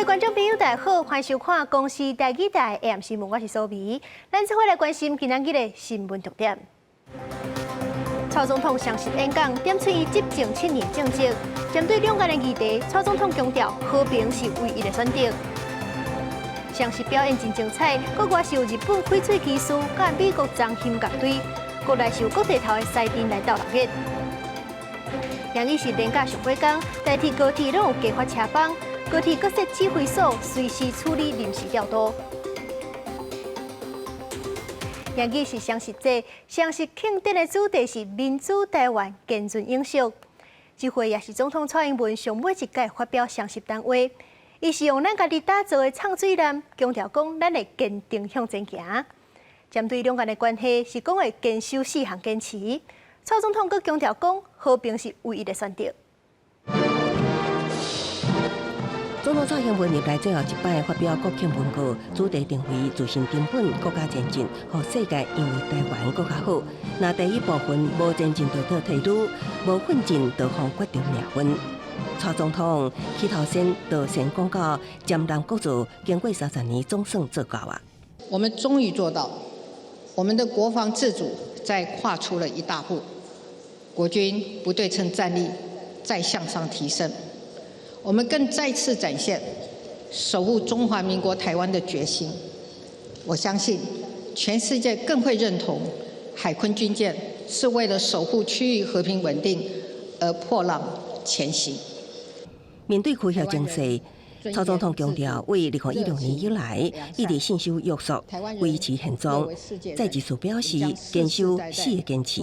位觀眾朋友，大家好，歡迎收看公視台語台 AM 新聞，我是蘇眉。咱這回來關心今仔日的新聞重點。蔡總統雙十演講，點出伊執政7年政績。針對兩岸的議題，蔡總統強調和平是唯一的選擇。雙十表演真精彩，國外是由日本翡翠機師佮美國棕熊樂隊，國內是由國字頭的西鎮來鬥熱熱。今日是連假上尾工，台鐵高鐵攏有加發車班，高鐵閣設指揮所，隨時處理臨時調度。今日是雙十節，雙十慶典的主題是民主台灣堅韌永續。這回也是總統蔡英文上尾一屆發表雙十談話，伊是用咱家己打造的藏水艦，強調講咱會堅定向前行。針對兩岸的關係，是講會堅守四項堅持。蔡總統閣強調講，和平是唯一的選擇。總統蔡英文入來最後一擺發表國慶文告，主題定為自信根本、國家前進，予世界認為台灣閣較好。若第一部分無前進就倒退嚕，無奮進就予決定命運。蔡總統起頭先就先講到江南國造經過30年總算做到啊！我們終於做到，我們的國防自主再跨出了一大步，國軍不對稱戰力再向上提升。我們更再次展現守護中華民國台灣的決心。我相信全世界更會認同海鯤軍艦是為了守護區域和平穩定而破浪前行。面對氣候情勢，蔡總統強調，為2016年以來，一直信守約束，維持現狀。再一次表示堅守四個堅持，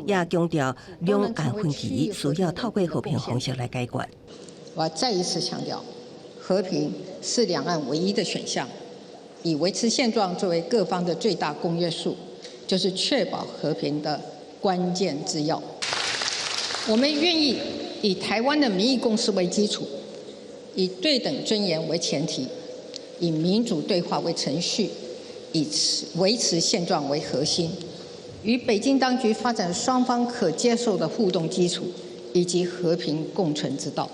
也強調兩岸分歧需要透過和平方式來解決。我要再一次強調，和平是兩岸唯一的選項，以維持現狀作為各方的最大公約數，就是確保和平的關鍵之要。我們願意以台灣的民意共識為基礎，以對等尊嚴為前提，以民主對話為程序，以維持現狀為核心，與北京當局發展雙方可接受的互動基礎，以及和平共存之道。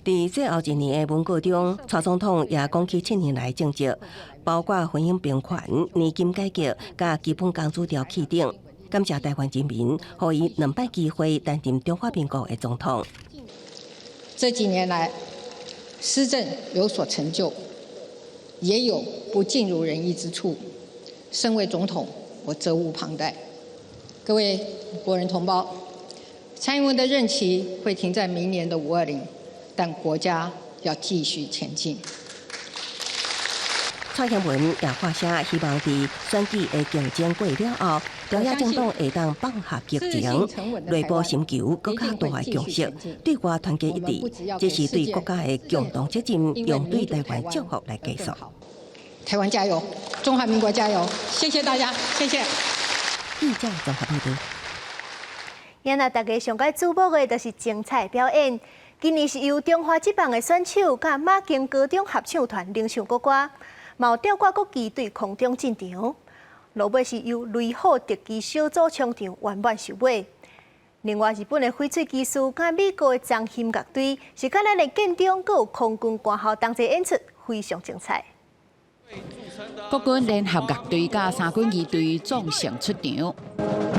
佇最後一年的文告中，蔡總統也講起7年來政績，包括婚姻平權、年金改革、佮基本工資調起等，感謝台灣人民，予伊兩擺機會擔任中華民國的總統。這幾年來，施政有所成就，也有不盡如人意之處。身為總統，我責無旁貸。各位國人同胞，蔡英文的任期會停在明年的520。但國家要繼續前進。蔡英文也發聲，希望佇選舉的競爭過了後，朝野政黨會當放下激情，內部尋求閣較大的共識，對外團結一致，這是對國家的共同責任，用對台灣祝福來結束。台灣加油，中華民國加油！謝謝大家，謝謝。記者綜合報導。今仔大家上蓋矚目的，就是精彩表演。今年是由中華職棒的選手佮馬經高中合唱團領唱國歌，嘛有吊掛國旗對空中進場。落尾是由雷虎特技小組衝場圓滿收尾。另外，日本的翡翠機師佮美國的棕熊樂隊是佮咱的建中閣有空軍官校同齊演出，非常精彩。國軍聯合樂隊佮三軍儀隊壯聲出場。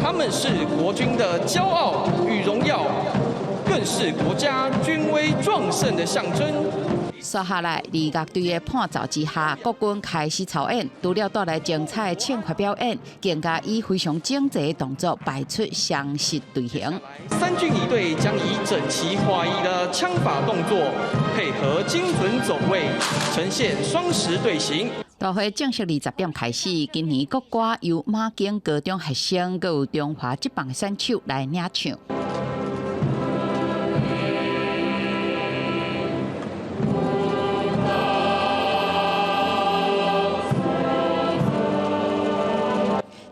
他們是國軍的驕傲與榮耀。更是國家軍威壯盛的象徵。接下來，佇樂隊的伴奏之下，國軍開始操演，除了帶來精彩的唱法表演，更加以非常整齊的動作擺出雙十隊形。三軍儀隊將以整齊劃一的槍法動作，配合精準走位，呈現雙十隊形。大會正式20點開始，今年國歌由馬經高中學生，閣有中華職棒選手來領唱。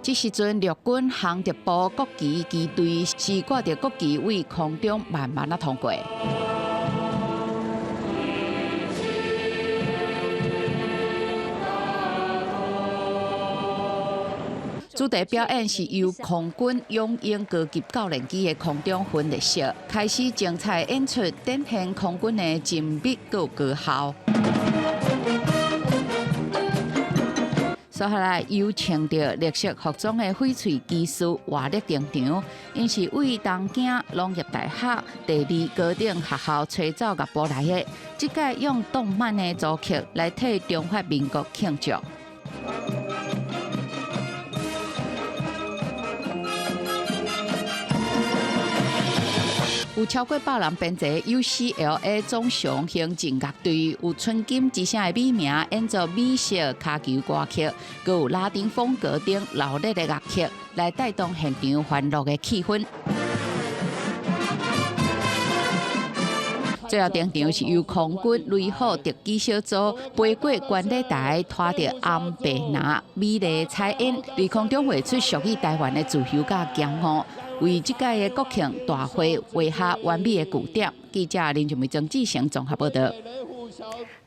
這時陣，陸軍航特部國旗機隊是掛著國旗對空中慢慢仔通過。主題表演是由空軍勇鷹高級教練機的空中分列式開始，精彩演出，展現空軍的精密閣高效。接下來由穿著綠色服裝的翡翠技師華麗登場，𪜶是為東京農業大學第二高等學校吹奏樂部來的，這屆用動漫的組曲來替中華民國慶祝。有超過100人編制 UCLA 棕熊行進樂隊，有春金之聲的美名，演奏美式跤球歌曲，閣有拉丁風格等鬧熱的樂曲，來帶動現場歡樂的氣氛。最後登場是由空軍雷虎特技小組飛過觀禮台，拖著紅白藍美麗彩煙，佇空中畫出屬於台灣的自由佮驕傲，為這屆的國慶大會畫下完美的句點。記者林俊梅、曾志成綜合報導。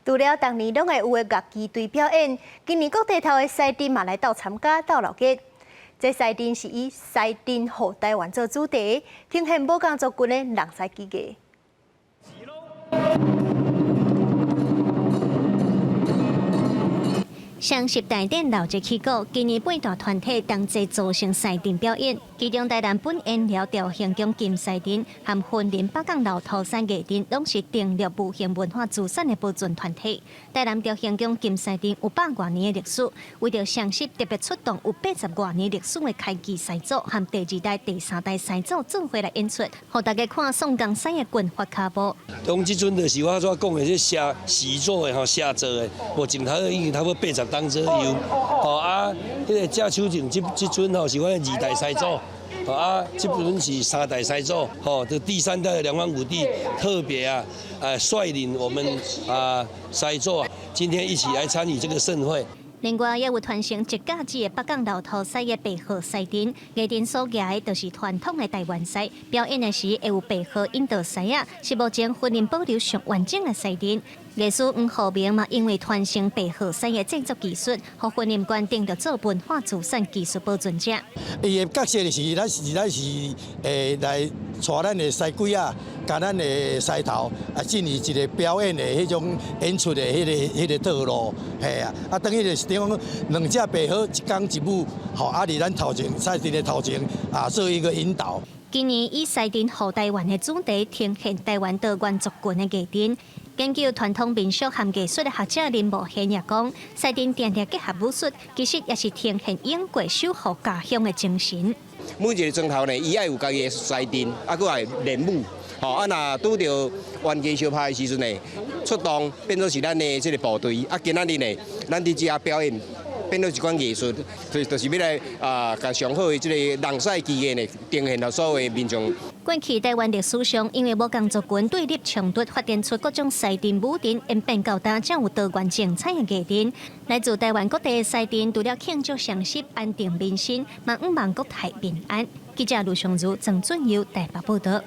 除了逐年攏會有的樂器隊表演，今年各地頭的獅陣嘛來鬥參加鬥鬧熱。這獅陣是以獅陣予台灣做主題，呈現無仝族群的人獅技藝。雙十大典鬧熱起鼓，今年八大團體同齊組成獅陣表演，其中台南本煙寮兆興宮金獅陣和雲林北港老頭山藝陣，攏是登錄無形文化資產的保存團體。台南兆興宮金獅陣有百外年的歷史，為著雙十特別出動有80外年歷史的開基獅祖和第二代、第三代獅祖做伙來演出，予大家看宋江獅的棍法跤步。當這陣就是我所講的這寫習作的吼，寫作的，目前頭已經差不多80冬左右，吼啊，彼個鄭秋靜這陣吼是阮的二代師祖，吼啊，這陣是三代師祖，吼，這第三代的梁王五弟特別啊，率領我們啊師祖啊，今天一起來參與這個盛會。另外，也有傳承一甲子的北港老頭獅的白鶴獅陣，藝陣所舉的就是傳統的台灣獅，表演的時會有白鶴引導獅仔，是目前雲林保留上完整的獅陣。藝師黃浩明嘛，因為傳承白鶴獅的製作技術，予雲林縣登錄做文化資產技術保存者。伊的角色就是咱是來帶咱的獅鬼仔，佮咱的獅頭啊，進行一個表演的彼種演出的彼個套路，嘿啊，啊，等於就是等於講兩隻白鶴一公一母，吼，啊，佇咱頭前獅陣的頭前啊，做一個引導。今年以獅陣予台灣的主題，呈現台灣多元族群的藝陣。研究傳統民俗和藝術的學者林慕賢也講，獅陣定定結合武術，其實也是呈現永過守護家鄉的精神。每一個莊頭呢，伊愛有家己的獅陣，啊，閣愛練武，吼，啊，若拄著冤家相拍的時陣呢，出動變做是咱的這個部隊，啊，今仔日呢，咱佇遮表演。變做一款藝術，就是欲來啊，共上好的這個人獅技藝呢，呈現予所有的民眾。過去台灣歷史上，因為無仝族群對立衝突，發展出各種獅陣舞陣，演變到今才有多元精彩的藝陣。來自台灣各地的獅陣，除了慶祝雙十、安定民心，嘛向望國泰民安。記者盧尚如、曾俊佑台北報導。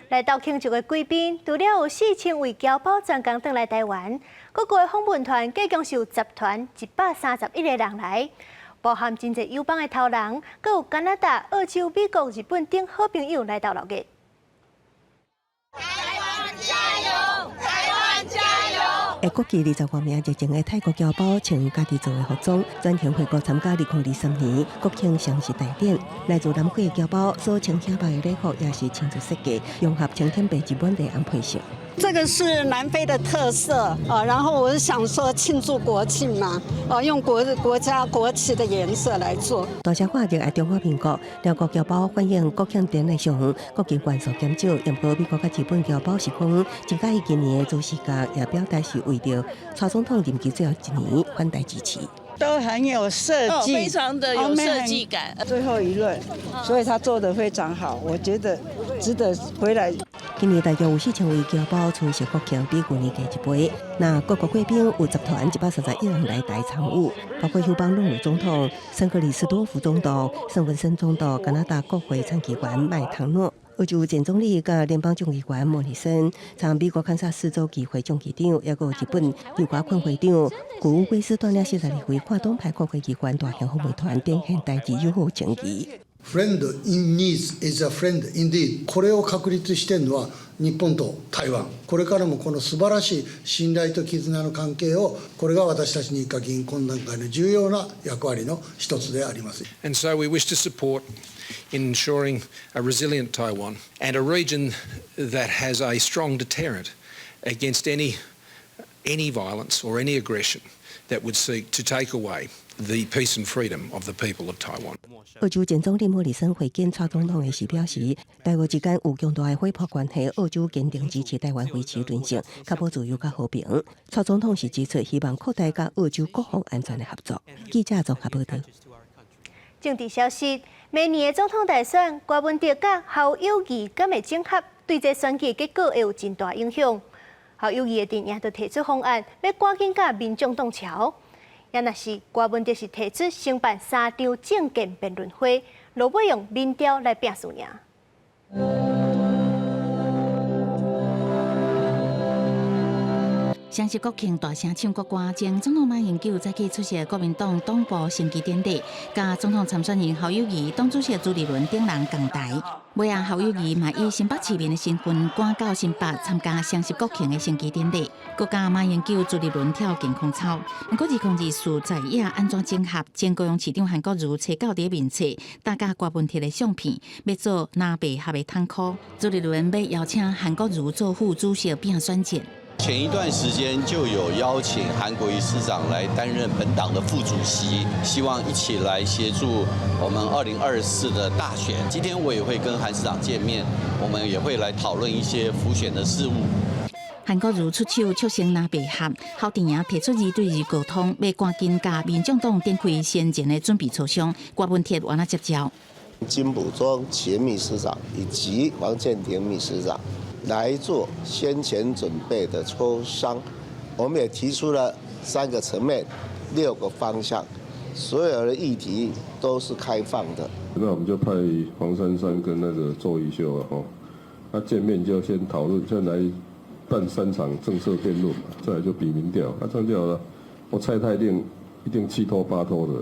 來到慶祝的貴賓，除了有4000位僑胞專工轉來台灣，各國的訪問團計共是有10團131個人來，包含真濟友邦的頭人，閣有加拿大、澳洲、美國、日本等好朋友來鬥鬧熱。台灣加油！台灣加油！會國旗20外名熱情的泰國僑胞穿家己做的服裝，專程回國參加2023年國慶雙十大典。來自南非的僑胞所穿顯白的禮服也是親自設計，融合青天白日滿地紅配色。這個是南非的特色啊，然後我是想說慶祝國慶嘛，啊，用國家國旗的顏色來做。大聲喊熱愛中華民國，寮國僑胞反映國慶典禮上國旗元素減少，毋過美國佮日本僑胞是講，真佮意今年的主視覺，也表達是為著蔡總統任期最後一年反台支持。都很有設計，非常的有設計感。最後一輪，所以他做得非常好，我覺得值得回來。今年大約有4000位僑胞出席國慶，比舊年加一倍。那各國貴賓有10團131人來台參與，包括友邦魯魯總統、聖克里斯多福總督、聖文森總督、加拿大國會參議員麥唐諾、澳洲前總理佮聯邦眾議員莫里森、參美國堪薩斯州議會眾議長，抑閣有日本劉華坤會長、古威斯斷了42位跨黨派國會議員大型訪問團，展現台日友好情誼。Friend in needs is a friend indeed。これを確立しているのは日本と台灣。これからもこの素晴らしい信頼と絆の関係を、これが私たち日華議員懇談会の重要な役割の一つであります。 And so we wish to support in ensuring a resilient Taiwan and a region that has a strong deterrent against any violence or any aggression that would seek to take away the peace and freedom of the people of Taiwan. 澳洲前總理莫里森會見蔡總統的時表示，台澳之間有強大的夥伴關係，澳洲堅定支持台灣維持韌性，確保自由佮和平。蔡總統是指出，希望擴大佮澳洲國防安全的合作。記者綜合報道。政治消息：明年的總統大選，柯文哲佮侯友宜敢會整合，對這選舉結果會有真大影響。侯友宜的陣營就提出方案，欲趕緊佮民眾黨喬。也若是柯文哲是提出先辦三場政見辯論會，落尾用民調來拼輸贏。雙十國慶大聲唱國歌，前總統馬英九早起出席國民黨黨部升旗典禮，佮總統參選人侯友宜、黨主席朱立倫等人仝台。尾仔侯友宜嘛以新北市民的身份趕到新北參加雙十國慶的升旗典禮，閣佮馬英九、朱立倫跳健康操。毋過2024在野按怎整合？前高雄市長韓國瑜揣到佇面冊，搭佮柯文哲的相片，欲做藍白合的窗口。朱立倫欲邀請韓國瑜做副主席拼選戰。前一段時間就有邀請韓國瑜市長來擔任本黨的副主席，希望一起來協助我們2024的大選。今天我也會跟韓市長見面，我們也會來討論一些輔選的事務。韓國瑜出手促成藍白合，侯陣營提出2對2溝通，欲趕緊佮民眾黨展開先前的準備磋商，柯文哲按怎接招？金溥聰前秘書長以及王建廷秘書長來做先前準備的磋商，我們也提出了三個層面、六個方向，所有的議題都是開放的。那我們就派黃珊珊跟那個周瑜修啊，吼，那見面就先討論，先來辦三場政策辯論嘛，再來就比民調，那這樣就好了。我猜他一定七拖八拖的。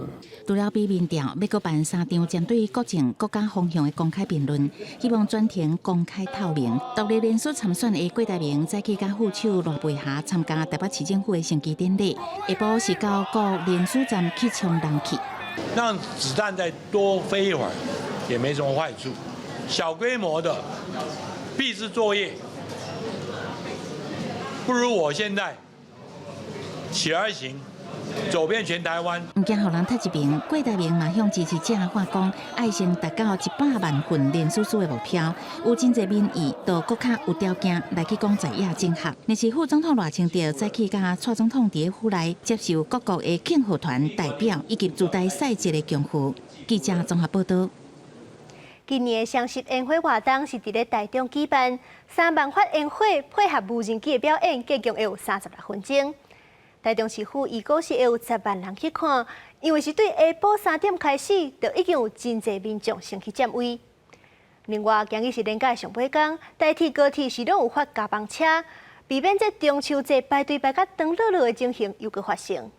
除了比民調，欲閣辦三場針對國政國家方向的公開辯論，希望全程公開透明。獨立連續參選的郭台銘早起佮副手賴佩霞參加台北市政府的升旗典禮，下晡是到各聯署站去充人氣。讓子彈再多飛一會兒，也沒什麼壞處。小規模的畢製作業，不如我現在起而行。走遍全台灣，毋驚予人踢一爿，郭台銘嘛向支持者喊講，愛先達到100萬份連署書的目標。有真濟民意，都閣較有條件來去講在野整合。若是副總統賴清德早起佮蔡總統佇府內接受各國的慶賀團代表以及自帶賽制的恭賀。記者綜合報道。今年的雙十煙火活動是佇咧台中舉辦，3萬發煙火配合無人機的表演，計共會有36分鐘。台中市府預估是會有10萬人去看，因為是對下晡3點開始，就已經有真濟民眾先去佔位。另外，今日是連假上尾工，台鐵高鐵是攏有發加班車，避免這中秋節排隊排甲長落落的情形又閣發生。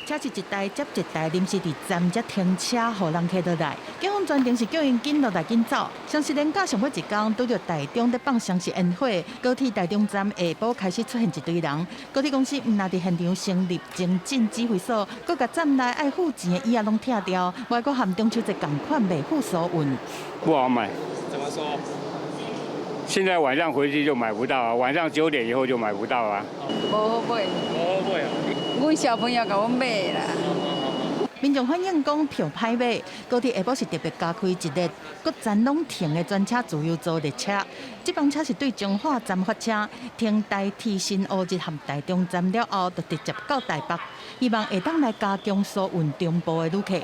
車是一台接一台，臨時佇站才停車，予人客落來。警方專程是叫𪜶緊落來緊走。雙十連假上尾一工，拄著台中咧放雙十煙火，高鐵台中站下晡開始出現一堆人。高鐵公司毋但佇現場成立前進指揮所，閣共站內愛付錢的椅仔攏拆掉，外閣和中秋節仝款袂付疏運。不好買。怎麼說？現在晚上回去就買不到啊，晚上9點以後就買不到啊。無好買。無好買啊。阮小朋友共阮買啦。民眾反映講票歹買，高鐵下晡是特別加開一列，各站攏停的專車自由座列車。這班車是對彰化站發車，停台鐵新烏日和台中站了後，就直接到台北，希望會當來加強疏運中部的旅客。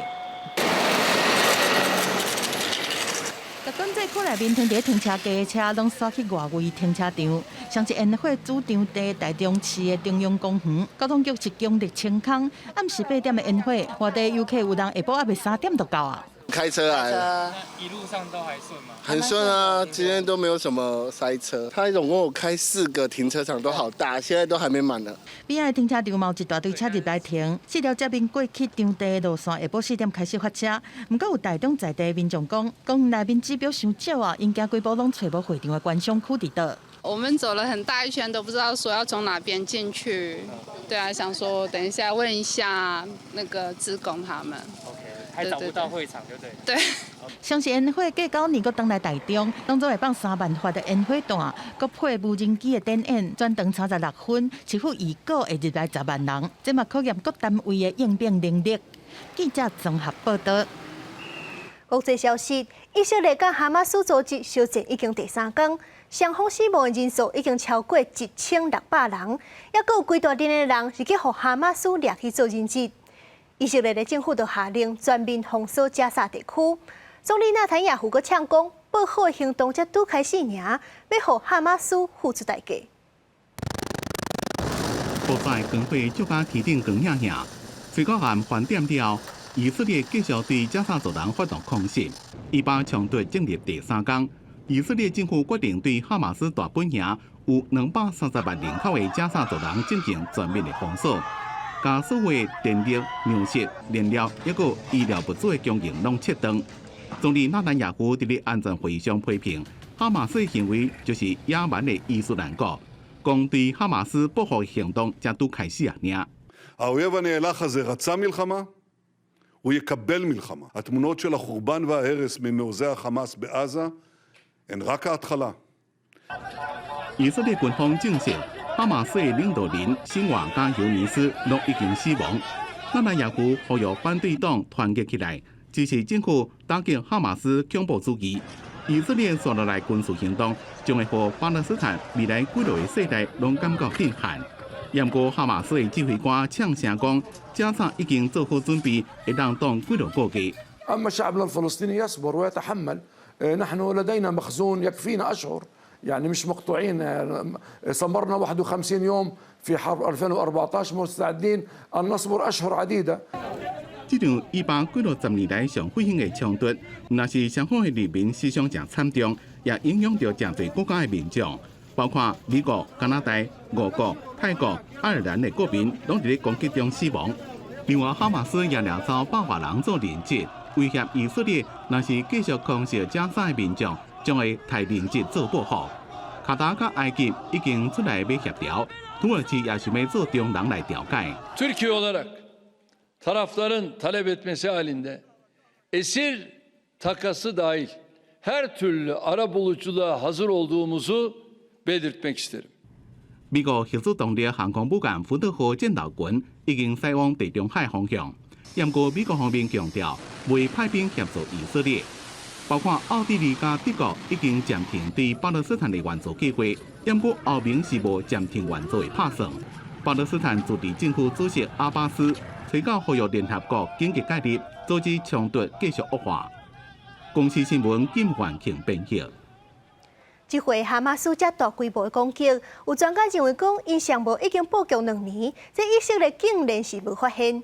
管制區內面停佇停車格的車，攏徙去外圍停車場。雙十煙火主場地台中市的中央公園，交通局是強力清空。暗時8點的煙火，外地遊客有人下晡猶未3點就到啊。開車來，一路上都還順嗎？很順啊，今天都沒有什麼塞車。他總共有開四個停車場，都好大，現在都還沒滿呢。邊仔的停車場嘛有一大堆車入來停，四條接面過去場地的路線，下晡4點開始發車。毋過有台中在地民眾講，公園內面指標傷少啊，𪜶行幾步攏揣無會場的觀賞區佇佗。我們走了很大一圈，都不知道說要從哪邊進去。對啊，想說等一下問一下那個志工他們。 OK，還找不到會場，對不對？對。雙十煙火過九年，閣轉來台中，當作會放3萬發的煙火彈，閣配無人機的展演，全長36分，市府預估會入來10萬人，這嘛考驗各單位的應變能力。記者綜合報道。國際消息：以色列佮哈馬斯組織相戰已經第三工，雙方死亡的人數已經超過1600人，抑閣有幾大陣的人是去予哈馬斯掠去做人質。以色列的政府就下令全面封鎖加薩地區。總理納坦雅胡閣嗆講，報復行動才拄開始爾，欲予哈馬斯付出代價。報在光火照甲天頂光影影，吹到岸飯點了，以色列繼續對加薩走廊發動空襲，以巴衝突進入第三工。以色列政府決定對哈馬斯大本營有230萬人口的加薩走廊進行全面的封鎖，共所有電力、糧食、燃料，抑閣醫療物資的供應攏切斷。總理納坦雅胡佇咧安全會議上批評哈馬斯的行為就是野蠻的伊斯蘭國，講對哈馬斯報復行動才拄開始爾。 האויב הנאלח הזה רצה מלחמה, הוא יקבל מלחמה. התמונות של החורבן וההרס ממעוזי החמאס בעזה הן רק ההתחלה. 以色列軍方證實，哈馬斯的領導人辛瓦佮尤尼斯攏已經死亡。納坦雅胡呼籲反對黨團結起來，支持政府打擊哈馬斯恐怖主義。以色列紲落來軍事行動，將會予巴勒斯坦未來幾落個世代攏感覺震撼。毋過哈馬斯的指揮官嗆聲講，加薩已經做好準備，會當擋幾落個月。 أما شعبنا الفلسطيني يصبر ويتحمل نحن لدينا مخزون يكفينا أشهر يعني مش مقطوعين صبرنا 51 يوم في حرب 2014 مستعدين أن نصبر أشهر عديدة。這場以巴幾落十年來上血腥的衝突，毋但是雙方的人民死傷誠慘重，也影響著誠濟國家的民眾，包括美國、加拿大、俄國、泰國、愛爾蘭的國民，攏佇咧攻擊中死亡。另外，哈馬斯也掠走百外人做人質，威脅以色列，若是繼續空襲加沙的民眾，將會提人質做報復。卡達佮埃及已經出來欲協調，土耳其也想欲做中人來調解。 Türkiye olarak tarafların talep etmesi halinde esir takası dahil her türlü arabuluculuğa hazır olduğumuzu belirtmek isterim. 美國核子動力航空母艦福德號戰鬥群已經駛往地中海方向，毋過美國方面強調未派兵協助以色列，包括奧地利佮德國已經暫停對巴勒斯坦的援助計劃，毋過歐盟是無暫停援助的拍算。巴勒斯坦自治政府主席阿巴斯催到呼籲聯合國緊急介入，阻止衝突繼續惡化。公視新聞金環慶編譯。這回哈馬斯遮大規模的攻擊，有專家認為講，𪜶上無已經布局2年，這以色列竟然是無發現。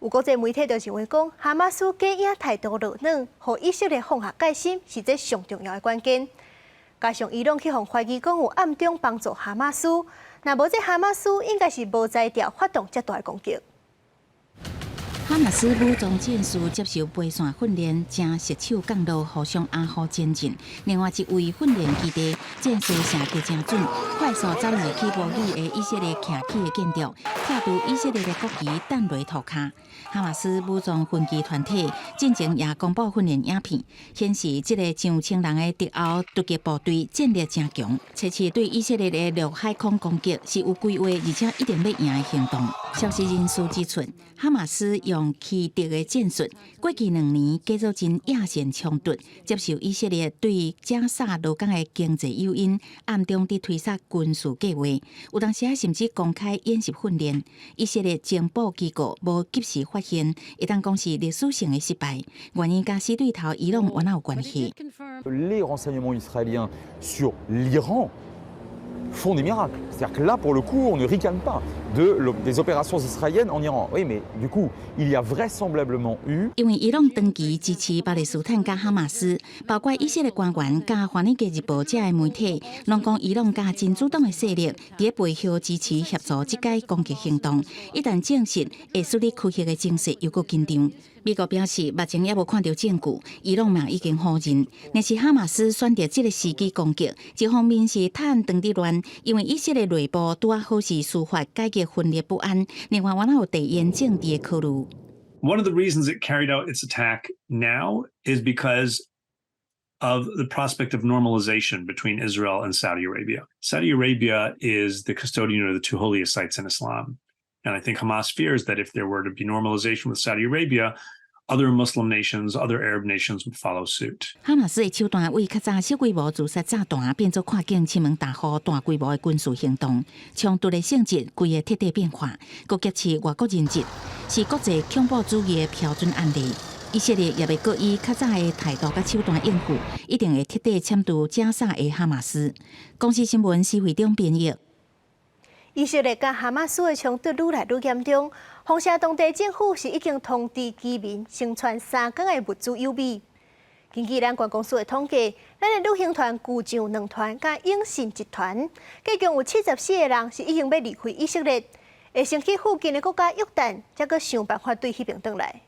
有國際媒體就認為講，哈馬斯假影態度落軟，予以色列放下戒心，是這上重要的關鍵。加上伊朗去予懷疑講有暗中幫助哈馬斯，若無這哈馬斯應該是無才調發動遮大的攻擊。哈馬斯武裝戰士接受飛傘訓練，正熟手降落，互相掩護前進。另外一位訓練基地，戰士射擊誠準，快速走入去無語的以色列徛起的建築，拆除以色列的國旗，彈落塗跤。哈馬斯武裝分支團體進前也公布訓練影片，顯示這个上千人的敵後突擊部隊戰力誠強，測試對以色列的陸海空攻擊是有規劃，而且一定欲贏的行動。消息人士指出，哈馬斯用奇特的戰術，過去2年繼續真野線衝突，接受以色列對加薩羅港的經濟誘因，暗中佇推捒軍事計劃，有當時甚至公開演習訓練。以色列情報機構無及時發現，會當講是歷史性的失敗。原因佮死對頭伊朗原來有關係。 Les renseignements israéliens sur l'Iran font des miracles. C'est-à-dire que là, pour le coup, on ne ricane pas. Des opérations israéliennes en Iran. Oui, mais du coup, il y a vraisemblablement eu 因為伊朗長期支持巴勒斯坦佮哈馬斯，包括以色列官員佮華爾街日報這个媒體，攏講伊朗佮真主黨的勢力佇背後支持協助這個攻擊行動。一旦證實，會使咧區域的情勢又閣緊張。美國表示，目前猶無看著證據，伊朗嘛已經否認。若是哈馬斯選擇這个時機攻擊，一方面是趁當地亂，因為以色列內部拄仔好是司法改革分裂不安，另外還有地緣政治的考慮。 One of the reasons it carried out its attack now is because of the prospect of normalization between Israel and Saudi Arabia. Saudi Arabia is the custodian of the two holiest sites in Islam. And I think Hamas fears that if there were to be normalization with Saudi Arabia, other Muslim nations, other Arab nations would follow suit. 哈馬斯的手段為較早小規模自殺炸彈變做跨境侵門大戶大規模的軍事行動，衝突的性質規个徹底變化，閣挾持外國人質，是國際恐怖主義的標準案例。以色列也欲閣以較早的態度佮手段應付，一定會徹底殲除加沙的哈馬斯。公視新聞施惠中編譯。以色列佮哈馬斯的衝突愈來愈嚴重，風聲當地政府是已經通知居民先傳3工的物資予備。根據咱觀光署的統計，咱的旅行團巨匠兩團佮永信一團，計共有74個人是已經欲離開以色列，會先去附近的國家約旦，才閣想辦法對彼邊轉來。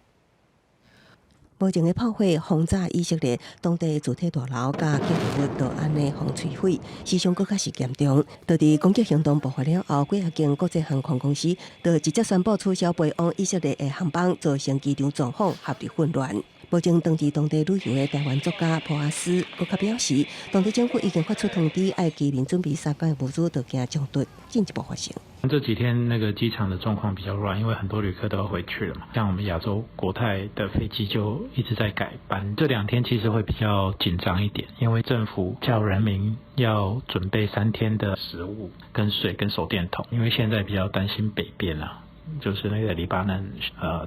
無情的炮火轟炸以色列當地主體大樓佮建築物都按呢予摧毀，死傷閣較是嚴重。就佇攻擊行動爆發了後，幾仔間國際航空公司就直接宣布取消飛往以色列的航班，造成機場狀況陷入混亂。目前當地當地旅遊的台灣作家普阿斯閣較表示，當地政府已經發出通知，愛居民準備3工的物資，就驚衝突進一步發生。這幾天那個機場的狀況比較亂，因為很多旅客都要回去了嘛。像我們亞洲國泰的飛機就一直在改班，這兩天其實會比較緊張一點，因為政府叫人民要準備3天的食物、跟水、跟手電筒，因為現在比較擔心北邊啊，就是那個黎巴嫩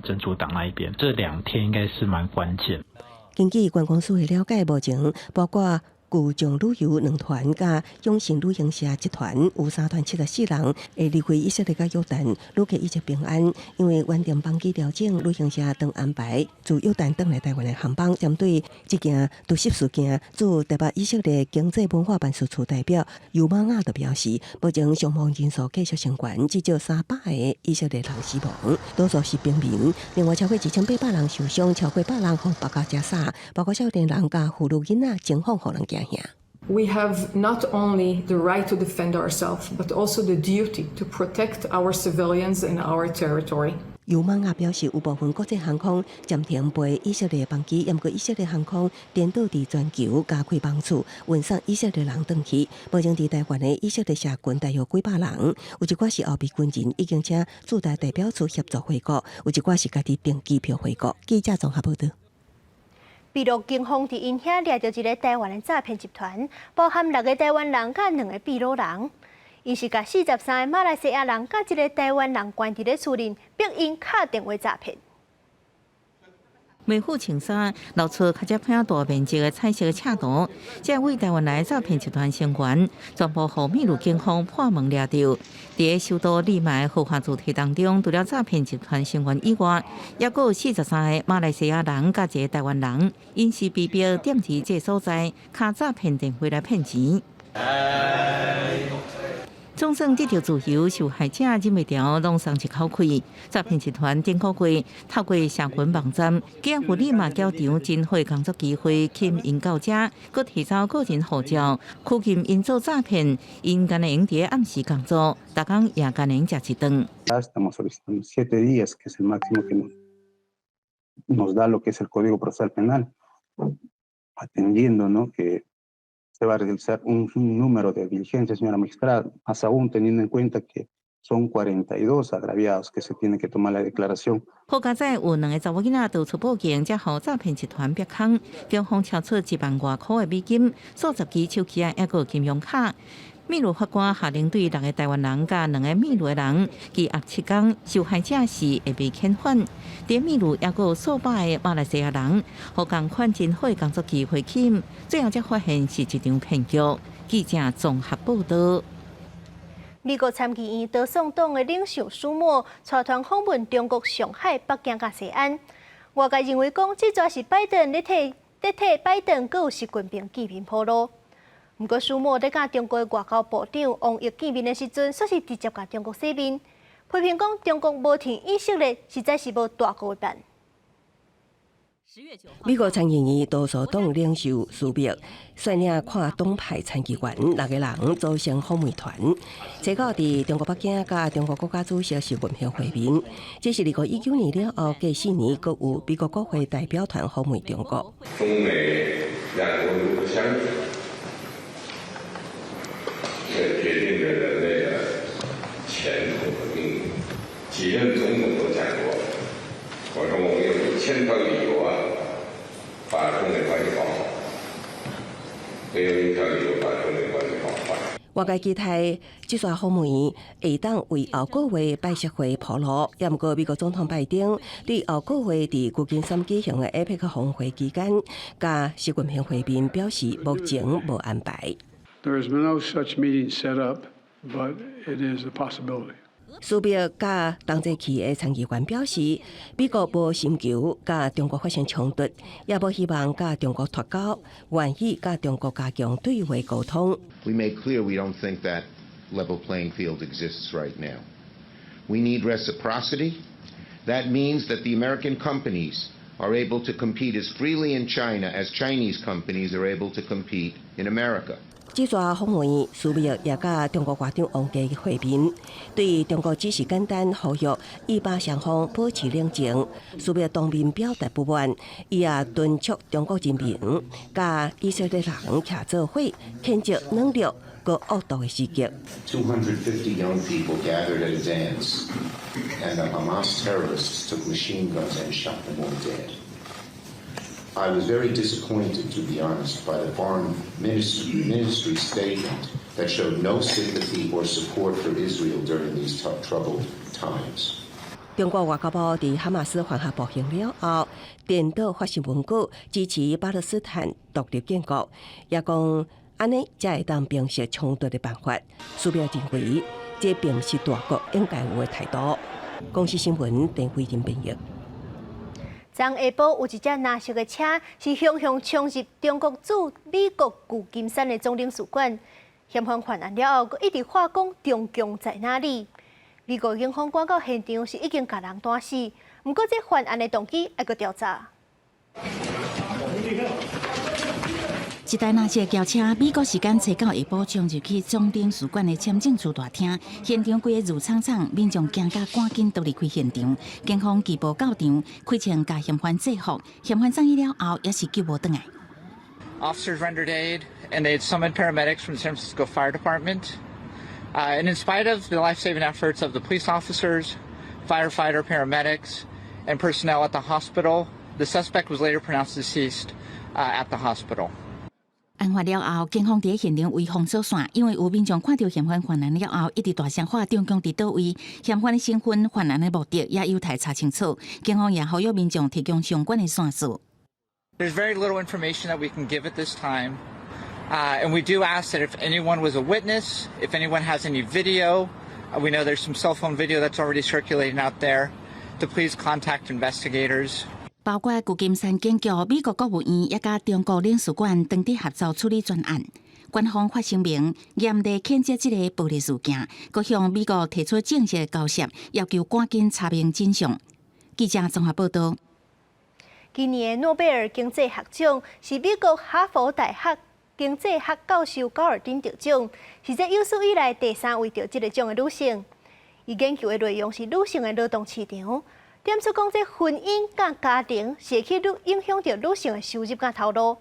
真主黨那一邊，這兩天應該是蠻關鍵。根據觀光署的了解，目前包括巨匠旅遊兩團佮永信旅行社一團，有三團74人會離開以色列佮約旦，旅客一切平安。因為原定班機調整，旅行社當安排自約旦轉來台灣的航班。針對這件突襲事件，駐台北以色列經濟文化辦事處代表尤瑪亞就表示，目前傷亡人數繼續升懸，至少300個以色列人死亡，多數是平民。另外超過1800人受傷，超過100人予縛甲食死，包括少年人佮婦女囡仔，情況予人驚嚇。 We have not only the right to defend ourselves, but also the duty to protect our civilians and our territory. 尤瑪亞表示，有部分國際航空暫停飛以色列班機，毋過以色列航空顛倒佇全球加開班次，運送以色列人轉去。目前佇台灣的以色列社群大約幾百人，有一寡是後備軍人，已經請駐台代表處協助回國，有一寡是家己訂機票回國。記者綜合報道。秘魯警方佇𪜶遐掠著一个台灣的詐騙集團，包含六个台灣人佮兩个秘魯人。𪜶是共43个馬來西亞人佮一个台灣人關佇咧厝裡，逼𪜶敲電話詐騙。美富穿衫露出較這片大面積的彩色赤圖，這位台灣來詐騙集團成員全部予秘魯警方破門掠著。佇首都利馬的豪華住宅當中，除了詐騙集團成員以外，猶閣有43個馬來西亞人佮一個台灣人，𪜶是被逼踮佇這所在，敲詐騙電話來騙錢。總算得著自由，受害者忍袂牢，攏鬆一口氣。詐騙集團頂個月透過社群網站，寄予利馬繳場真好工作機會，吸引𪜶到遮，閣提走個人護照，拘禁𪜶做詐騙，𪜶干焦會用佇暗時工作，逐工也干焦會用食一頓。 Estamos solicitando 7 días, que es el máximo que nos da lo que es el Código Procesal Penal, atendiendo, ¿no?, que se va a realizar un número de diligencias, señora magistrada, más aún teniendo en cuenta que son 42 agraviados que se tiene que tomar la declaración. 好佳哉有兩个查某囡仔逃出報警，才予詐騙集團逼空，警方查出1萬外箍的美金、數十支手機仔，抑閣金融卡。秘魯法官下令對六个台灣人佮兩个秘魯的人羈押7工，受害者是會被遣返。佇秘魯抑閣有數百个馬來西亞人，予仝款真好的工作機會吸引，最後才發現是一場騙局。記者綜合報道。美國參議院多數黨的領袖舒默帶團訪問中國上海、北京佮西安。外界認為講，這逝是拜登咧替拜登閣有習近平見面鋪路。毋過舒默咧佮中國外交部長王毅見面的時陣，煞是直接共中國洗面，批評講中國無挺以色列，實在是無大國的範。美國參議院多數黨領袖舒默率領跨黨派參議員六個人組成訪問團，初九佇中國北京佮中國國家主席習近平會面。這是2019年了後，隔4年，閣有美國國會代表團訪問中國。中美兩國如何相處，這決定着人類的前途和命運。幾任總統都講過，我說我們有1000條理由啊，把中美關係搞好，沒有一條理由把中美關係搞壞。外界期待這逝訪問會當為後個月拜習會鋪路，也毋過美國總統拜登對後個月佇舊金山舉行的 APEC 峰會期間，佮習近平會面表示目前無安排。 There is no such meeting set up, but it is a possibility. 舒默佮同齊去的參議員表示，美國無尋求佮中國發生衝突，也無希望佮中國脫鈎，願意佮中國加強對話溝通。 We made clear we don't think that level playing field exists right now. We need reciprocity. That means that the American companies are able to compete as freely in China as Chinese companies are able to compete in America. 這逝訪問，舒默也佮中國外長王毅會面，對中國只是簡單呼籲以巴雙方保持冷靜。舒默當面表達不滿，伊也敦促中國人民佮以色列人徛做伙，譴責軟弱閣惡毒的襲擊。 250 young people gathered at a dance, and the Hamas terrorists took machine guns and shot them all dead. I was very disappointed, to be honest, by the foreign ministry statement that showed no sympathy or support for Israel during these troubled times. 中國外交部佇哈馬斯犯下暴行了後，顛倒發新聞稿支持巴勒斯坦獨立建國，也講按呢才會當平息衝突的辦法。舒默認為，這並毋是大國應該有的態度。公視新聞鄧慧玲編譯。昨下晡有一隻藍色的車是雄雄衝入中國駐美國舊金山的總領事館，嫌犯犯案了後，閣一直喊講中共在哪裡？美國警方趕到現場是已經共人彈死，毋過這犯案的動機猶閣調查。一台藍色轎車，美國時間初九下晡衝入去總領事館的簽證處大廳，現場規个霧氅氅，民眾驚甲趕緊逃離開現場。警方齊步到場，開槍共嫌犯制服，嫌犯送醫了後也是救無轉來。 Officers rendered aid and they had summoned paramedics from the San Francisco Fire Department. And in spite of the life-saving efforts of the police officers, firefighter, paramedics, and personnel at the hospital, the suspect was later pronounced deceased at the hospital. 案發了後，警方佇現場圍封鎖線，因為有民眾看著嫌犯犯案了後，一直大聲喊中共佇佗位，嫌犯的身份、犯案的目的也有待查清楚。警方也呼籲民眾提供相關的線索。 There's very little information that we can give at this time, and we do ask that if anyone was a witness, if anyone has any video, we know there's some cell phone video that's already circulating out there, to please contact investigators. 包括舊金山警局、美國國務院，也佮中國領事館當地合作處理專案。官方發聲明，嚴厲譴責這个暴力事件，閣向美國提出正式交涉，要求趕緊查明真相。記者綜合報道。今年的諾貝爾經濟學獎是美國哈佛大學經濟學教授高爾丁得獎，是這有史以來第三位得這个獎的女性。伊研究的內容是女性的勞動市場。點出講，這婚姻佮家庭是會去影響著女性的收入佮頭路，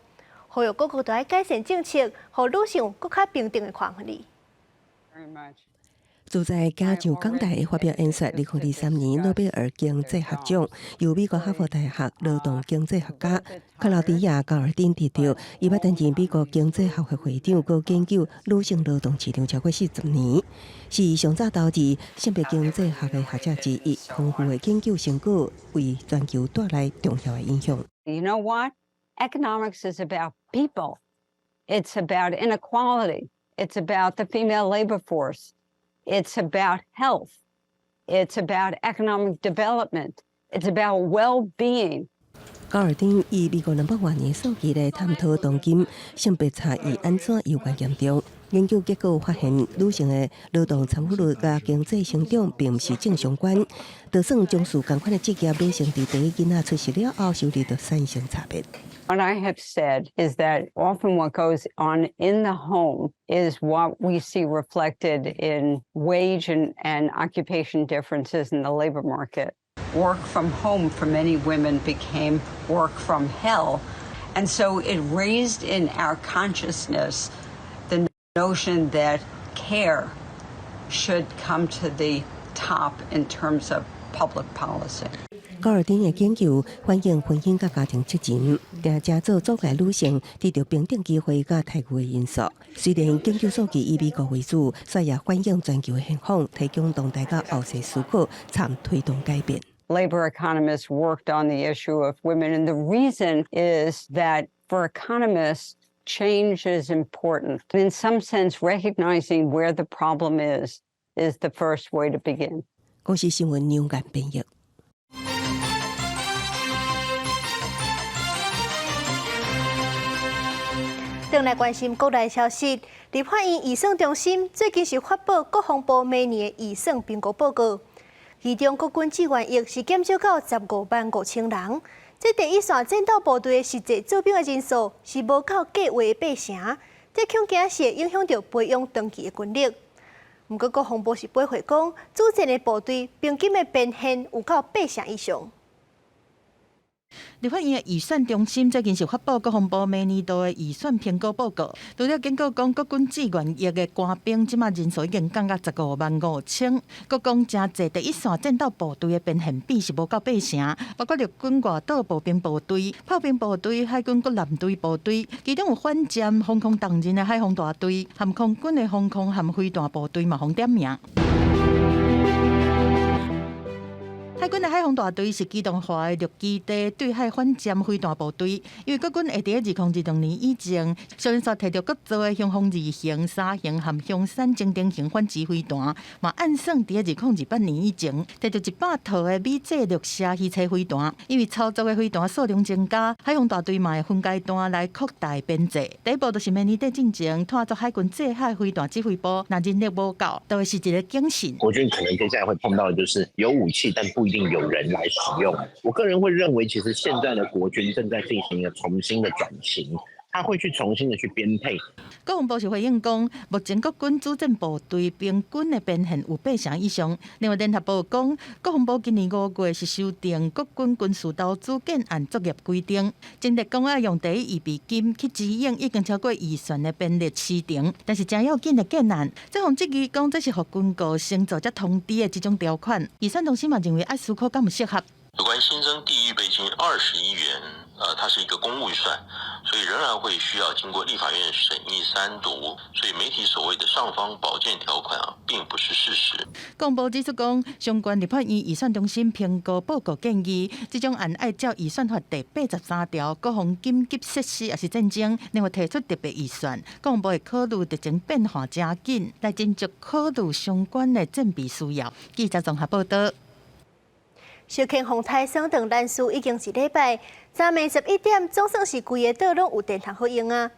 呼籲各國都愛改善政策，予女性有閣較平等的權利。就在行上講臺發表演說，2023年諾貝爾經濟學獎由美國哈佛大學勞動經濟學家克勞迪亞·高爾丁得著。伊捌擔任美國經濟學會會長，閣研究女性勞動市場超過40年，是上早投入性別經濟學的學者之一。豐富的研究成果為全球帶來重要的影響。 You know what? Economics is about people. It's about inequality. It's about the female labor force. It's about health. It's about economic development. It's about well-being. 高爾丁以美國200外年數據來探討當今性別差異按怎猶原嚴重。研究結果發現，女性的勞動參與率佮經濟成長並毋是正相關。就算從事仝款的職業，女性佇第一囡仔出世了後，收入就產生差別。 What I have said is that often what goes on in the home is what we see reflected in wage and occupation differences in the labor market. Work from home for many women became work from hell. And so it raised in our consciousness the notion that care should come to the top in terms of public policy. 高爾丁的研究反映婚姻佮家庭責任，定正做阻礙女性得著平等機會佮待遇的因素。雖然研究數據以美國為主，卻也反映全球的現況，提供當代佮後世思考，參推動改變。 Labor economists worked on the issue of women, and the reason is that for economists, change is important. In some sense, recognizing where the problem is is the first way to begin. 公視新聞牛岩編譯。轉來關心國內消息，立法院預算中心最近是發布國防部明年的預算評估報告，其中國軍志願役是減少到15萬5千人。這第一線戰鬥部隊的實際駐兵的人數是無夠計畫的八成，這恐驚是會影響著培養長期的軍力。毋過國防部是回應講，主戰的部隊平均的編編有夠八成以上。立法院的預算中心最近是發布國防部明年度的預算評估報告，除了警告講國軍志願役的官兵這馬人數已經降到15萬5千，閣講誠濟第一線戰鬥部隊的編編比是無夠八成，包括陸軍外島步兵部隊、炮兵部隊、海軍各艦隊部隊，其中有反艦、防空重任的海防大隊，含空軍的防空和飛彈部隊嘛，予點名。海軍的海防大隊是機動化的陸基地對海反艦飛彈部隊，因為國軍會佇2026年以前，上煞提著國造的雄風二型、三型和雄山偵偵型反擊飛彈，嘛按算佇2028年以前，提著100套的美製綠蛇魚叉飛彈。因為操作的飛彈數量增加，海防大隊嘛會分階段來擴大編制。第一步就是明年底進前，拖作海軍制海飛彈指揮部，若人力無夠，都會是一個警訊。國軍可能接下來會碰到的就是有武器，但不一定有人來使用。我個人會認為，其實現在的國軍正在進行一個重新的轉型，他會去重新的去編配。國防部是回應講，目前國軍主戰部隊平均的編編有八成以上。另外，聯合報講，國防部今年5月是修訂國軍軍事投資建案作業規定，前提講愛用第一預備金去支應已經超過預算的兵力時程，但是誠要緊的建案，這項質疑講這是予軍購先做才通知的這種條款，預算中心嘛認為愛思考敢有適合。有關新增第一預備金20億元，它是一個公務預算，所以仍然會需要經過立法院審議三讀，所以媒體所謂的尚方寶劍條款啊，並不是事實。國防部指出講，相關立法院預算中心評估報告建議，這種案愛照預算法第83條，國防緊急設施抑是戰爭，另外提出特別預算，國防部會考慮特情變化誠緊，來斟酌考慮相關的戰備需要。記者綜合報道。小坑風颱霜轉蘭嶼已經一禮拜，昨暝11點總算是規个島攏有電通好用啊。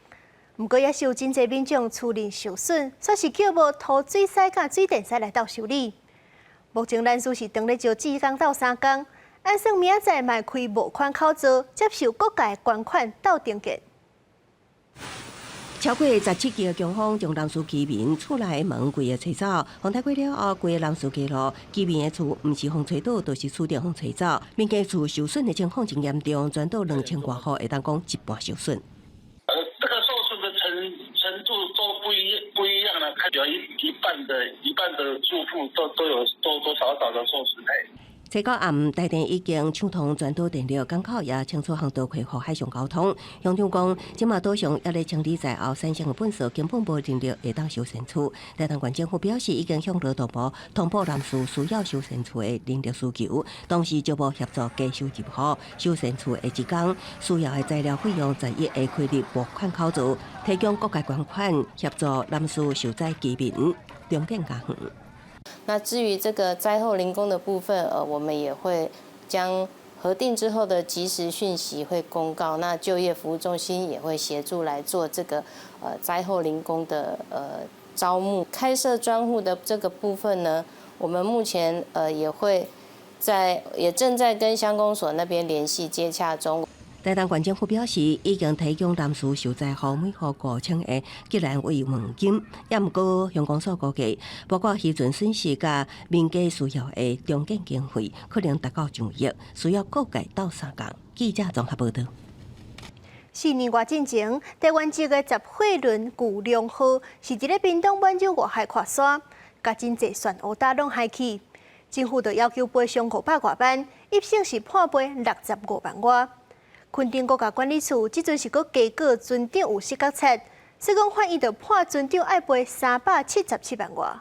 毋過也是有真濟民眾厝內受損，煞是叫無土水師佮水電師來鬥修理。目前蘭嶼是當咧招志工鬥相共，按算明仔載嘛會開募款口座，接受各界捐款鬥重建。超過17級的強風將蘭嶼居民厝內的門規个吹走，風颱過了後，規个蘭嶼街路居民的厝毋是予吹倒，就是厝頂予吹走。民間厝受損的情況真嚴重，全島2000外戶會當講一半受損。這個受損的程度都不一樣了，看有一半的住戶都有多多少少的受損。初九暗，台電已經搶通全島電力，港口也清楚航道恢復海上交通。鄉長講，這馬島上猶咧清理災後產生的糞埽，根本無人力會當修繕厝。台東縣政府表示，已經向勞動部通報蘭嶼需要修繕厝的人力需求，同時招募協助加修入戶修繕厝的志工，需要的材料費用11會開立募款口座，提供各界捐款協助蘭嶼受災居民重建家園。那至於這個災後零工的部分，我們也會將核定之後的即時訊息會公告。那就業服務中心也會協助來做這個災後零工的招募。開設專戶的這個部分呢，我們目前也會在也正在跟鄉公所那邊聯繫接洽中。台東縣政府表示，已經提供臨時受災戶每戶5000個吉蘭慰問金，也毋過鄉公所估計，包括漁船損失佮民間需要的重建經費，可能達到上億，需要各界鬥相共。記者綜合報導。 4年外進前，台灣籍的雜貨輪巨龍號是佇咧屏東滿洲外海跨沙，共真濟船烏搭攏害去。政府就要求賠償500外萬，一審是判賠65萬外。墾丁國家管理處這陣是閣加告船長有失覺察，所以講法院就判船長愛賠377萬外。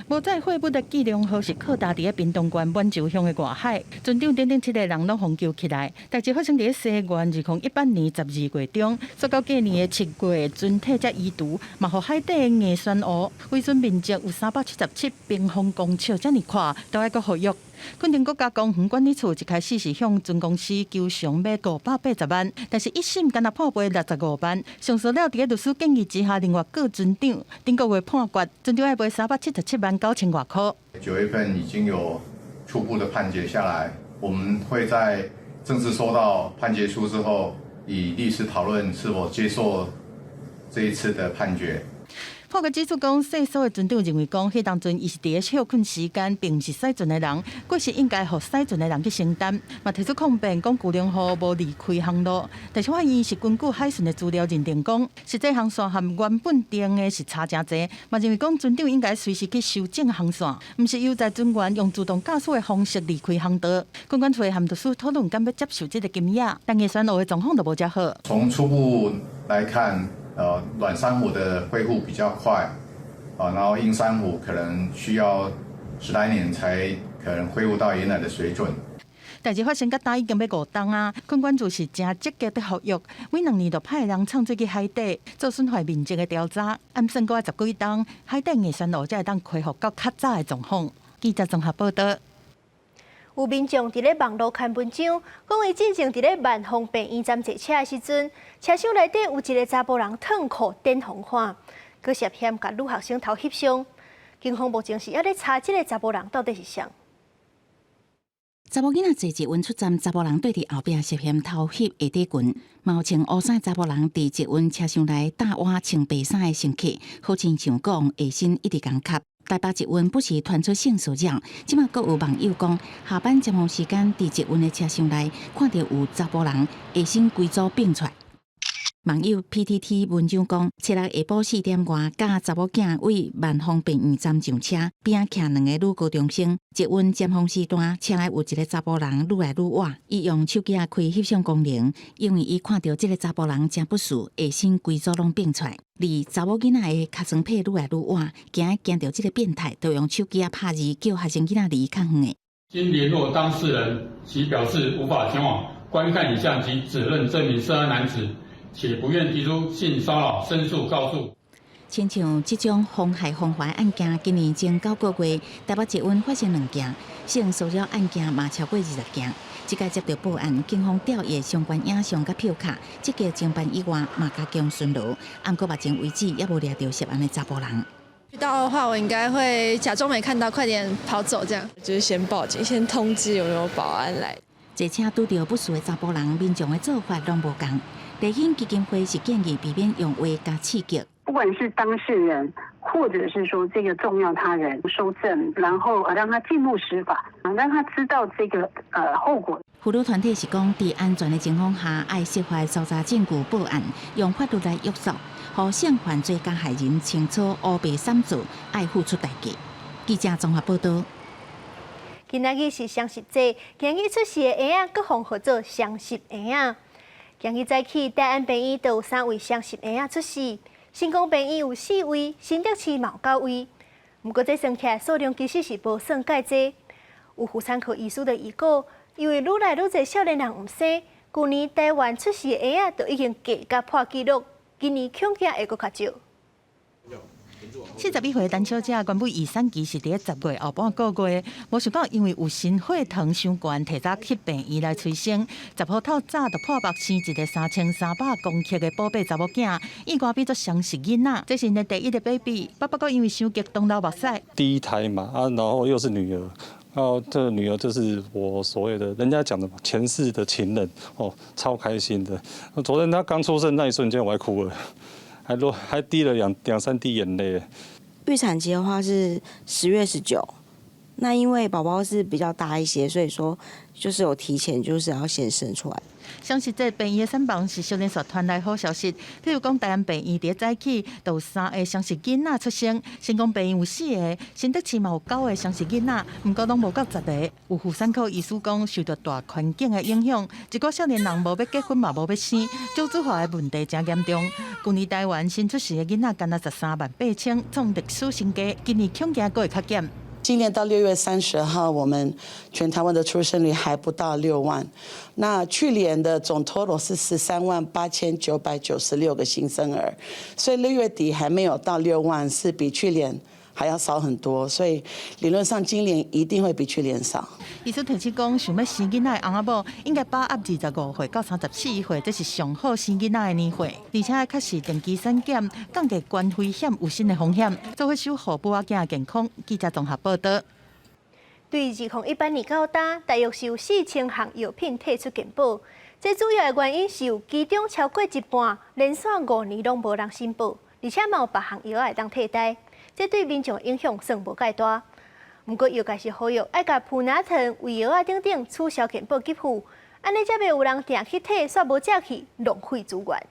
無載貨物的巨龍號是靠搭佇咧屏東縣滿洲鄉的外海，船長等等七個人攏予救起來。代誌發生佇咧西元2018年12月中，煞到隔年的7月，船體才移除，嘛予海底的硬珊瑚毀損面積有377平方公尺，遮爾闊，都愛閣復育。墾丁國家公園管理處一開始是向船公司求償欲580萬，但是一審干焦判賠65萬。上訴了，佇咧律師建議之下，另外告船長，頂個月判決，船長愛賠377萬9千外箍。 9月份已經有初步的判決下來，我們會在正式收到判決書之後，與律師討論是否接受這一次的判決。判決指出講，勝訴的船長認為講，彼當陣伊是佇咧歇睏時間，並毋是駛船的人，過失應該予駛船的人去承擔。嘛提出抗辯，講巨龍號無離開航路，但是法院是根據海巡的資料認定講，實際航線和原本定的是差誠濟，嘛認為講船長應該隨時去修正航線，毋是由在船員用自動駕駛的方式離開航道。墾管處和律師討論，敢欲接受這個金額，但硬珊瑚的狀況就無遮好。從初步來看，軟珊瑚的恢復比較快，啊，然後硬珊瑚可能需要十來年才可能恢復到原來的水準。代誌發生到今已經欲5冬啊，墾管處是誠積極佇復育，每2年就派人衝水去海底做損壞面積的調查，按算閣愛十幾冬，海底硬珊瑚才會當恢復到較早的狀況。記者綜合報導。有民眾佇咧網路刊文章，講伊進前佇咧萬芳病院站坐車的時陣，車廂內底有一个查埔人脫褲點予看，閣涉嫌共女學生偷翕相。警方目前是猶咧查這个查埔人到底是誰。查某囡仔坐捷運出站，查埔人對佇後壁涉嫌偷翕下底裙，嘛有穿烏衫查埔人佇捷運車廂內搭倚穿白衫的乘客，好親像講下身一直共吸。台北捷運不時傳出性騷擾，這馬閣有網友講，下班尖峰時間佇捷運的車廂內看著有查埔人下身規組變出來。網友 PTT 文章講，初六下晡4點外，佮查某囝為萬芳病院站上車，邊仔徛兩个女高中生。捷運尖峰時段，車內有一个查埔人愈來愈倚，伊用手機仔開翕相功能，因為伊看著這个查埔人誠不順，下身規組攏變出來。而查某囡仔的尻川皮愈來愈倚，驚驚著這个變態，就用手機仔拍字叫學生囡仔離較遠的。經聯絡當事人，其表示無法前往觀看影像及指認這名涉案男子。且不願提出性騷擾申訴告訴。親像這種妨害風化案件，今年前9個月，台北捷運發生兩件性騷擾案件，嘛超過20件。這擺接著報案，警方調閱相關影像佮票卡，積極偵辦以外，嘛加強巡邏。毋過目前為止，猶無掠著涉案的查埔人。遇到的話，我應該會假裝沒看到，快點跑走，這樣。就是先報警，先通知有沒有保安來。坐車拄著不順的查埔人，民眾的做法攏無仝。地興基金會是建議避免用話共刺激。不管是當事人，或者是說這個重要他人收證，然後讓他進入司法，讓他知道這個後果。婦女團體是講，佇安全的情況下，愛設法搜查證據報案，用法律來約束，予性犯罪加害人清楚烏白三做，愛付出代價。記者綜合報導。今仔日是雙十節，今日出世的嬰仔，閣予號做雙十嬰仔。今日早起，大安病院就有三位雙十嬰仔出世，成功病院有四位，新竹市嘛有九位。毋過這算起來數量其實是無算蓋濟。有婦產科醫師就預告，因為愈來愈濟少年人毋生，舊年台灣出世的嬰仔就已經加甲破紀錄，今年恐驚會閣較少。41歲陳小姐原本預產期是佇咧10月後半個月，無想到因為有心血糖傷懸，提早去病院來催生。10號透早就破腹生一個3300公克的寶貝查某囝，意外變做雙喜囡仔，這是𪜶的第一个 baby。爸爸閣因為傷激動流目屎。第一胎嘛，啊，然後又是女兒，然後這個女兒就是我所謂的人家講的前世的情人，哦，超開心的。昨天她剛出生那一瞬間，我還哭了。還落還滴了兩兩三滴眼淚。預產期的話是10月19，那因為寶寶是比較大一些，所以說就是有提前就是要先生出來。雙喜這病院的產房是小連續傳來好消息，譬如講台南病院佇咧早起就有三个雙喜囡仔出生，成功病院有四个，新竹市嘛有九个雙喜囡仔，毋過攏無夠10个。有婦產科醫師講，受著大環境的影響，一寡少年人無欲結婚嘛無欲生，少子化的問題誠嚴重。舊年台灣新出世的囡仔干焦13萬8千，創歷史新低，今年恐驚閣會較減。今年到6月30號，我們全台灣的出生率還不到6萬。那去年的總 total 是138,996個新生兒，所以6月底還沒有到6萬，是比去年還要少很多。所以理論上今年一定會比去年少。醫師提醒講，想欲生囡仔的翁仔某應該把握25歲到34歲，這是上好生囡仔的年歲，而且較是定期產檢，降低懸危險有新的風險，做伙守護母仔囝的健康。記者綜合報導。對2018年到今，大約是有4000項藥品退出健保。這主要的原因是有其中超過一半連續5年攏無人申報，而且嘛有別項藥會當替代，這對民眾影響算無蓋大。毋過藥界是呼籲愛共普拿疼、胃藥仔等等取消健保給付，按呢才袂有人定去退，煞無食去，浪費資源。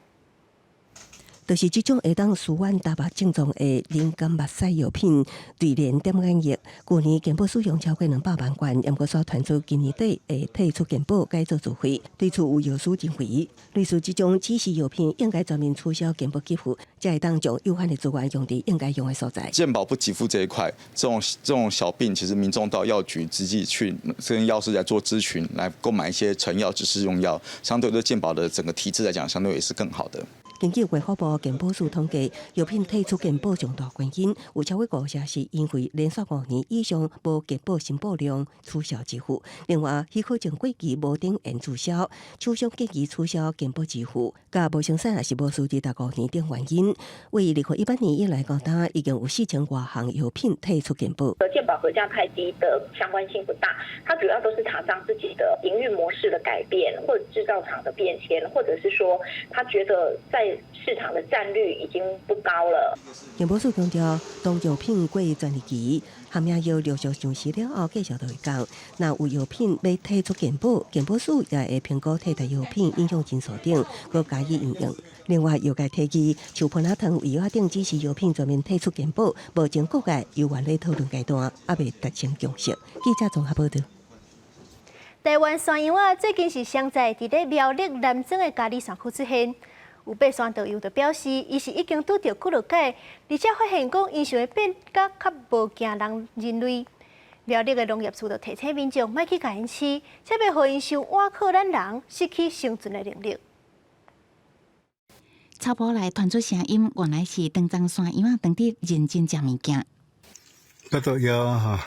就是這種會當舒緩焦目症狀的靈感目屎藥品，瑞蓮點眼液，舊年健保使用超過200萬罐，毋過煞傳出今年底會退出健保改做自費。對此有藥師認為，類似這種指示藥品應該全面取消健保給付，才會當將有限的資源用佇應該用的所在。健保不給付這一塊，這種小病，其實民眾到藥局直接去跟藥師來做諮詢，來購買一些成藥、指示用藥，相對對健保的整個體制來講，相對也是更好的。根據衛福部健保署統計，藥品退出健保重大原因有超過5成是因為連續5年以上無健保申報量取消支付。另外，許可證過期無頂延註銷，廠商建議取消健保支付，佮無生產抑是無輸25年等原因。為2018年以來到今，已經有4000外項藥品退出健保。健保核價太低的相關性不大，它主要都是廠商自己的營運模式的改變，或者製造廠的變遷，或者是說他覺得在市場的佔率已經不高了。健保署強調，當藥品過專利期，含藥陸續上市了後，繼續就會降。若有藥品欲退出健保，健保署也會評估替代藥品影響因素等，閣加以應用。另外，藥界提議，像普拿疼、胃藥等指示藥品全面退出健保，目前各界猶原咧討論階段，猶未達成共識。記者綜合報導。台灣山羊仔最近是上載佇咧苗栗南庄的佳里山區出現。有爬山導遊就表示，伊是已經拄著幾落擺，而且發現講𪜶想欲變甲較無驚人人類。苗栗的農業處就提醒民眾，莫去共𪜶飼，才袂予𪜶傷倚靠咱人，失去生存的能力。草埔內傳出聲音，原來是長鬃山羊仔當佇認真食物件。腹肚枵吼，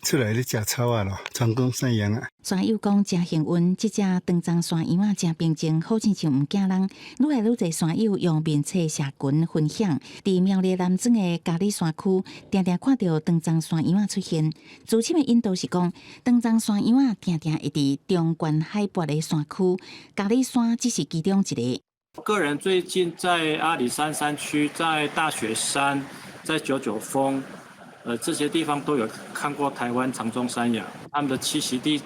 出來咧食草仔咯，長鬃山羊仔。山友講誠幸運，這隻長鬃山羊仔誠平靜，好親像毋驚人。愈來愈濟山友用面冊社群分享，佇苗栗南庄的佳里山區，定定看著長鬃山羊仔出現。資深的引導是講，長鬃山羊仔定定會佇中懸海拔的山區，佳里山只是其中一个。個人最近在阿里山山區、在大雪山、在九九峰，這些地方都有看過台灣長鬃山羊，它們的棲息地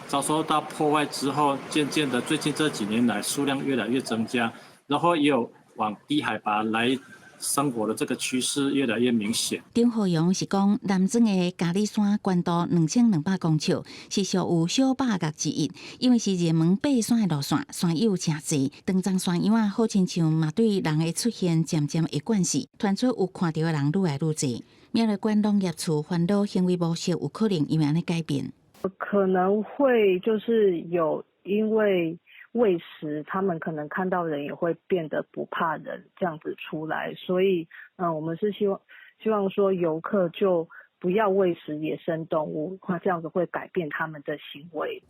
遭受到破壞之後，漸漸的最近這幾年來數量越來越增加，然後也有往低海拔來生活的這個趨勢越來越明顯。張浩陽是講，南庄的佳里山懸度2200公尺，是屬有小百岳之一。因為是熱門爬山的路線，山友誠濟。長鬃山羊仔好親像嘛對人的出現漸漸會慣勢，傳出有看著的人愈來愈濟。苗栗縣農業處煩惱行為模式有可能因為按呢改變。可能會就是有因為餵食，他們可能看到人也會變得不怕人，這樣子出來。所以，我們是希望說遊客就不要餵食野生動物，這樣子會改變他們的行為。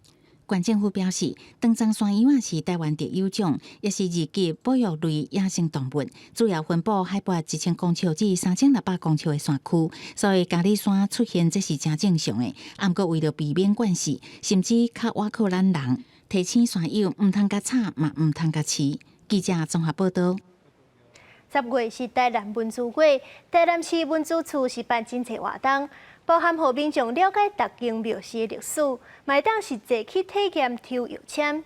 縣政府表示，長鬃山羊仔是臺灣特有種，也是二級保育類野生動物，主要分布海拔1000公尺至3600公尺的山區，所以嘉里山出現這是誠正常的。毋過為著避免慣死，甚至較倚靠咱人，提醒山友毋通共炒，嘛毋通共飼。記者綜合報道。10月是台南文資月，台南市文資處是辦真濟活動。包含予民眾了解逐間廟寺的歷史，嘛會當實際去體驗抽藥籤。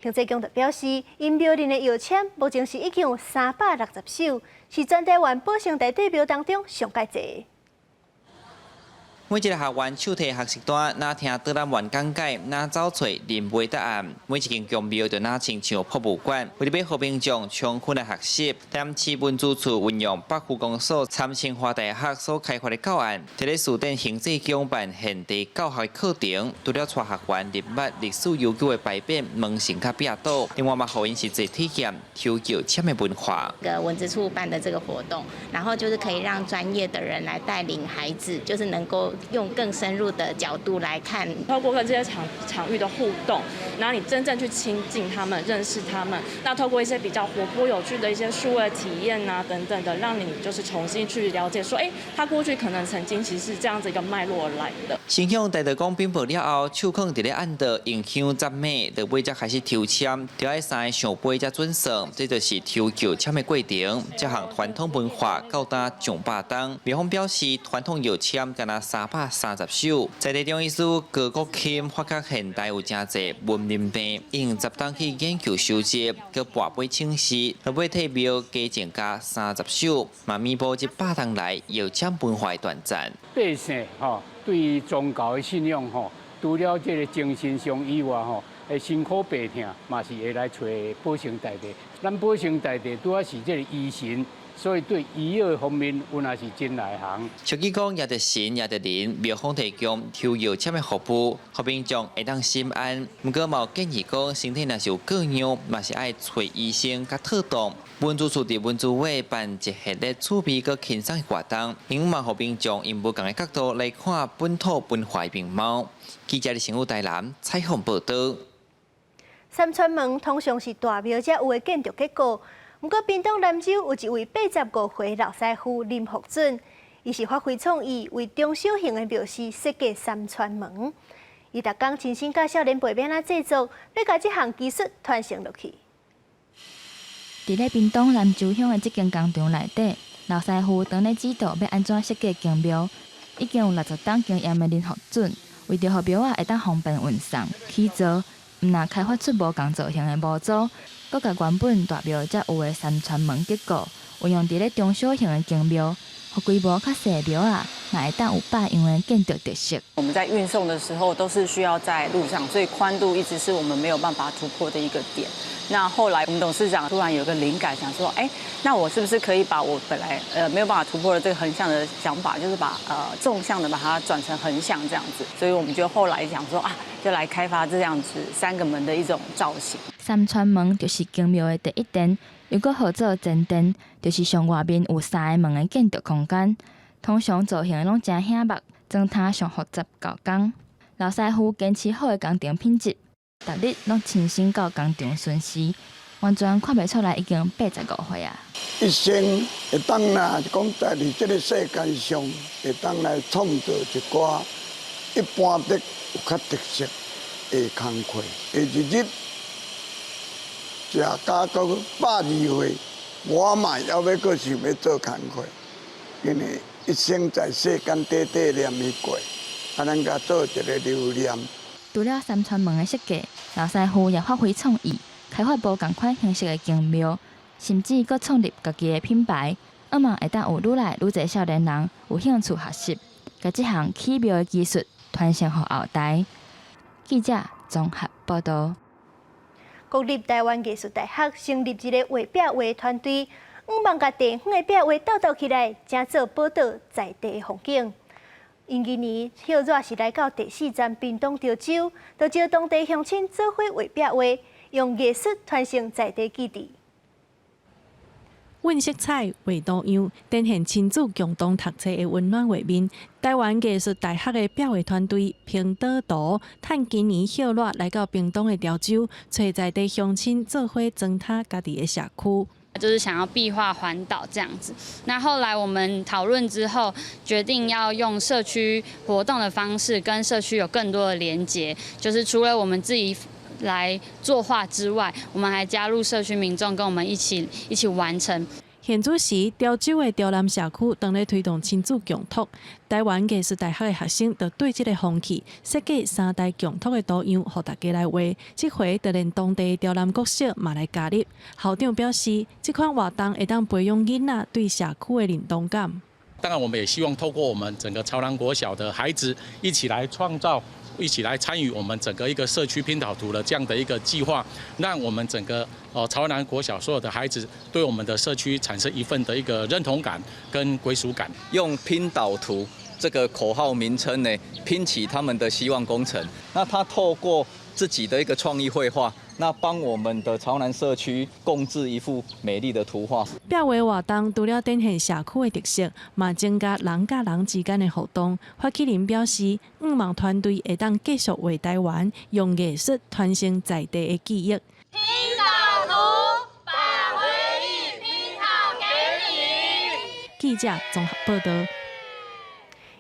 行政局就表示，𪜶廟內的藥籤目前是已經有360首，是全台灣寶生台帝廟當中上蓋濟。每一个學員手提學習單，若聽導覽員講解，若走揣認背答案。每一間宮廟就若親像博物館，為著欲予民眾充分來學習。台南市文資處運用北區公所參清華大學所開發的教案，佇咧書店行政舉辦現地教學課程，除了帶學員認捌歷史悠久的牌匾、門神佮壁刀，另外嘛，予𪜶實際體驗抽藥籤的文化。個文資處辦的這個活動，然後就是可以讓專業的人來帶領孩子，就是能夠用更深入的角度來看，透過跟這些場域的互動，然後你真正去親近他們、認識他們，那透過一些比較活潑有趣的一些數位體驗啊等等的，讓你就是重新去了解，說，哎，他過去可能曾經其實是這樣子一個脈絡來的。先向大道公稟報了後，手囥佇咧暗道用香扎馬，落尾才開始抽籤，著愛三个聖杯才準算，這就是抽藥籤的過程。這項傳統文化到今上百冬，廟方表示，傳統藥籤敢若330首，在地中醫師高國钦發覺現代有誠濟文明病，用10冬去研究收集，閣跋杯請示，落尾替廟加增加30首，嘛彌補這百冬來藥籤文化的斷層。百姓吼對宗教的信仰吼，除了這個精神上以外吼，會辛苦病痛嘛是會來揣保生大帝。咱保生大帝拄仔是這個醫神。所以對醫藥方面，阮也是真內行。俗語講，蜈著神，蜈著靈，廟方提供抽藥籤的服務，予民眾會當心安。毋過嘛有建議講，身體若是有過恙，嘛是愛揣醫生較妥當。文資處佇文資月辦一系列趣味閣輕鬆的活動，希望予民眾用無仝的角度來看本土文化面貌。記者李成武台南採訪報導。三川門通常是大廟才有的建築結構。毋過，屏東南州有一位85歲老師傅林福准，伊是發揮創意，為中小型的廟寺設計三川門。伊逐工親身教少年輩欲按怎製作，欲共這項技術傳承落去。佇咧屏東南州鄉的這間工廠內底，老師傅當咧指導欲按怎設計宮廟，已經有60冬經驗的林福准，為著予廟仔會當方便運送、起造，毋但開發出無仝造型的模組。閣共原本大廟才有的三川門結構，運用佇咧中小型的宮廟，予規模較細的廟仔，嘛會當有百樣的建築特色。我們在運送的時候都是需要在路上，所以寬度一直是我們沒有辦法突破的一個點。那後來我們董事長突然有個靈感，想說，哎，那我是不是可以把我本來沒有辦法突破的這個橫向的想法，就是把縱向的把它轉成橫向這樣子。所以我們就後來想說啊，就來開發這樣子三個門的一種造型。三川門就是宮廟的第一殿，又閣號做前殿，就是上外面有三个門的建築空間。通常造型攏誠醒目，裝坩上複雜夠工。老師傅堅持好的工程品質，逐日攏親身到工廠巡視，完全看袂出來已經85歲啊！一生會當啦，是講在佇這个世界上會當來創造一寡一般的有較特色的工課，下一日。食甲閣120歲，我嘛猶欲閣想欲做工課，因為一生在世間短短念伊過，啊，咱共做一个留念。除了三川門的設計，老師傅也發揮創意，開發無仝款形式的宮廟，甚至閣創立家己的品牌，向望會當有愈來愈濟少年人有興趣學習，共這項起廟的技術傳承予後代。記者綜合報導。國立臺灣藝術大學成立一个畫壁畫團隊，向望共地方的壁畫鬥鬥起來，成做寶島在地的風景。𪜶今年歇熱是來到第四站屏東潮州，就招當地鄉親做伙畫壁畫，用藝術傳承在地記憶。搵色彩畫圖樣，展現親子共同讀冊的溫暖畫面。臺灣藝術大學的壁畫團隊拼島圖，趁今年暑熱來到屏東的潮州，揣在地鄉親做伙裝呔家己的社區。就是想要壁畫環島這樣子。那後來我們討論之後，決定要用社區活動的方式，跟社區有更多的連結。就是除了我們自己來作畫之外，我們還加入社區民眾，跟我們一起完成。現此時，潮州的潮南社區當咧推動親子共讀，臺灣藝術大學的學生就對這个風氣設計三代共讀的圖樣，予大家來畫。這回就連當地潮南國小嘛來加入。校長表示，這款活動會當培養囡仔對社區的認同感。當然，我們也希望透過我們整個潮南國小的孩子一起來創造，一起來參與我們整個一個社區拼島圖的這樣的一個計劃，讓我們整個哦潮南國小所有的孩子對我們的社區產生一份的一個認同感跟歸屬感。用拼島圖這個口號名稱呢，拼起他們的希望工程。那他透過自己的一個創意繪畫，那幫我們的潮南社區共製一幅美麗的圖畫。壁畫活動除了展現社區的特色，嘛增加人佮人之間的互動。發起人表示，向望團隊會當繼續畫臺灣，用藝術傳承在地的記憶。拼島圖，把回憶拼好給你。記者綜合報導。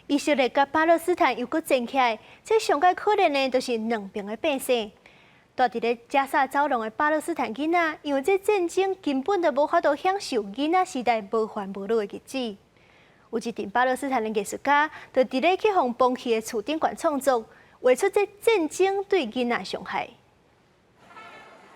以色列佮巴勒斯坦又閣戰起來，這上蓋可憐的，就是兩邊的百姓。住佇咧加薩走廊的巴勒斯坦囡仔，因為這戰爭根本就無法度享受囡仔時代無煩無惱的日子。有一陣巴勒斯坦的藝術家，就佇咧去予崩去的厝頂懸創作，畫出這戰爭對囡仔傷害。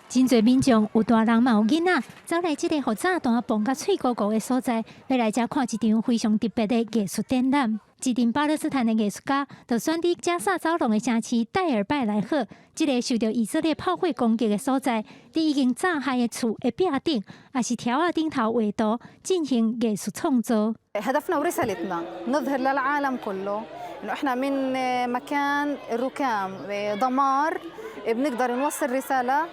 真濟民眾有大人嘛有囡仔，走來這个予炸彈爆甲碎糊糊的所在，欲來遮看一場非常特別的藝術展覽。一陣巴勒斯坦的藝術家就選佇加薩走廊的城市戴爾拜萊赫，這个受著以色列炮火攻擊的所在，佇已經炸壞的厝的壁頂，抑是柱仔頂頭畫圖進行藝術創作。 هدفنا ورسالتنا نظهر للعالم كله انه احنا من مكان الركام دمار بنقدر نوصل رساله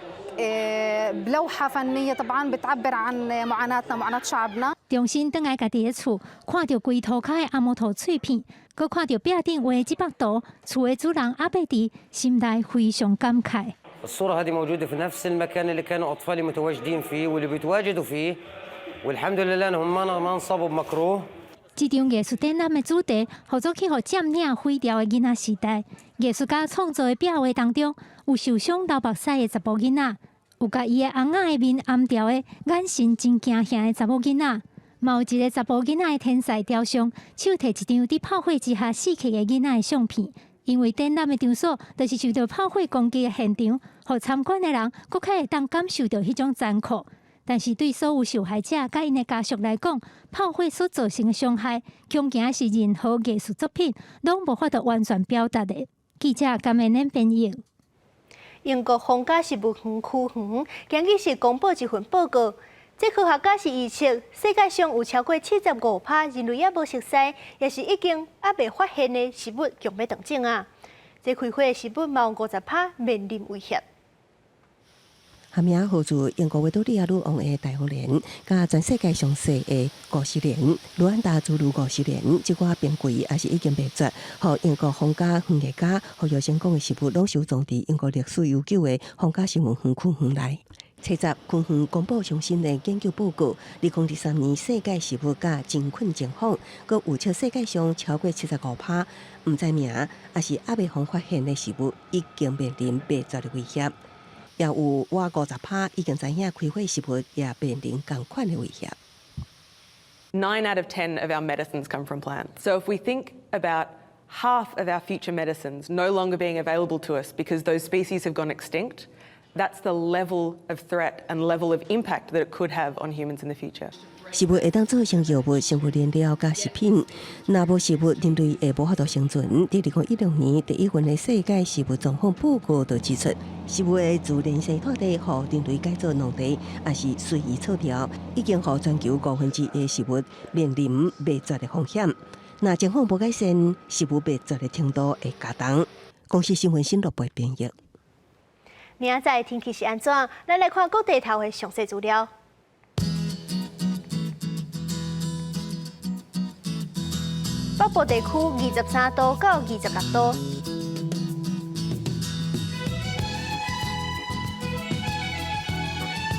بلوحه فنيه طبعا بتعبر عن معاناتنا معاناه شعبنا。重新轉來家己的厝，看著規塗跤的紅毛塗碎片，閣看著壁頂畫的這幅圖，厝的主人阿伯迪心內非常感慨。 الصورة هذه موجودة في نفس المكان اللي كانوا أطفالي متواجدين فيه واللي بيتواجدوا فيه والحمد لله أنهم ما انصابوا بمكروه。這場藝術展覽的主題，號做去予佔領毀掉的囡仔時代。藝術家創作的壁畫當中，有受傷流目屎的查埔囡仔，有共伊的翁仔的面掩牢的眼神真驚嚇的查某囡仔，嘛有一个查埔囡仔的天才雕像，手提一張佇炮火之下死去的囡仔的相片。因為展覽的場所就是受著炮火攻擊的現場，予參觀的人閣較會當感受著彼種殘酷。但是對所有受害者佮𪜶的家屬來講，炮火所造成的傷害，恐驚是任何藝術作品攏無法度完全表達的。記者甘美恁編譯。英國皇家植物園區園今日是公布一份報告，這科學家是預測世界上有超過75%人類猶無熟似，也是已經猶未發現的植物將欲斷種啊！這開花的植物嘛有50%面臨威脅。下名號做英國維多利亞女王的大紅蓮，佮全世界上細的五十蓮，盧安達諸如五十蓮，這寡瀕危抑是已經滅絕。予英國皇家園藝家予優先講的植物，攏收藏佇英國歷史悠久的皇家植物園區園內。七十區園公布上新的研究報告，2023年世界植物佮真菌情況，閣預測世界上超過75%毋知名，抑是猶未予發現的植物，已經面臨滅絕的威脅。也有倚50%已經知影開花植物也面臨仝款的威脅。 9 out of 10 of our medicines come from plants. So if we think about half of our future medicines no longer being available to us because those species have gone extinct, that's the level of threat and level of impact that it could have on humans in the future. 植物會當做成藥物、生物燃料佮食品。若無植物，人類會無法度生存。佇2016年第一份的世界植物狀況報告就指出，植物的自然生態地，予人類改做農地，抑是隨意鋤掉，已經予全球1/5的植物面臨滅絕的風險。若情況無改善，植物滅絕的程度會加重。公視新聞新錄播編譯。明仔載天氣是按怎？咱來看各地頭的詳細資料。北部地區23度到26度。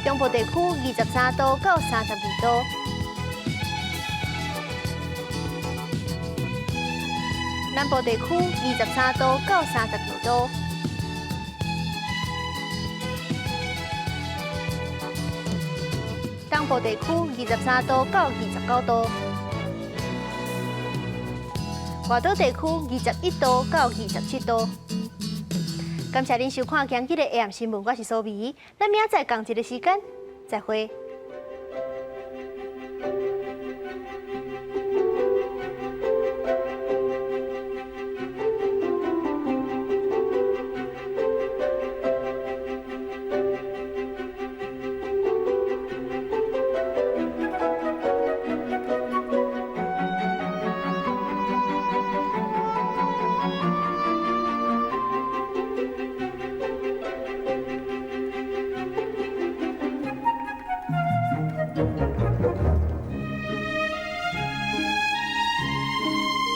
中部地區23度到32度。南部地區23度到32度。東部地區23度到29度。外島地區21度到27度。感謝您收看今日的 AM 新聞，我是蘇美。咱明仔載仝一个時間，再會。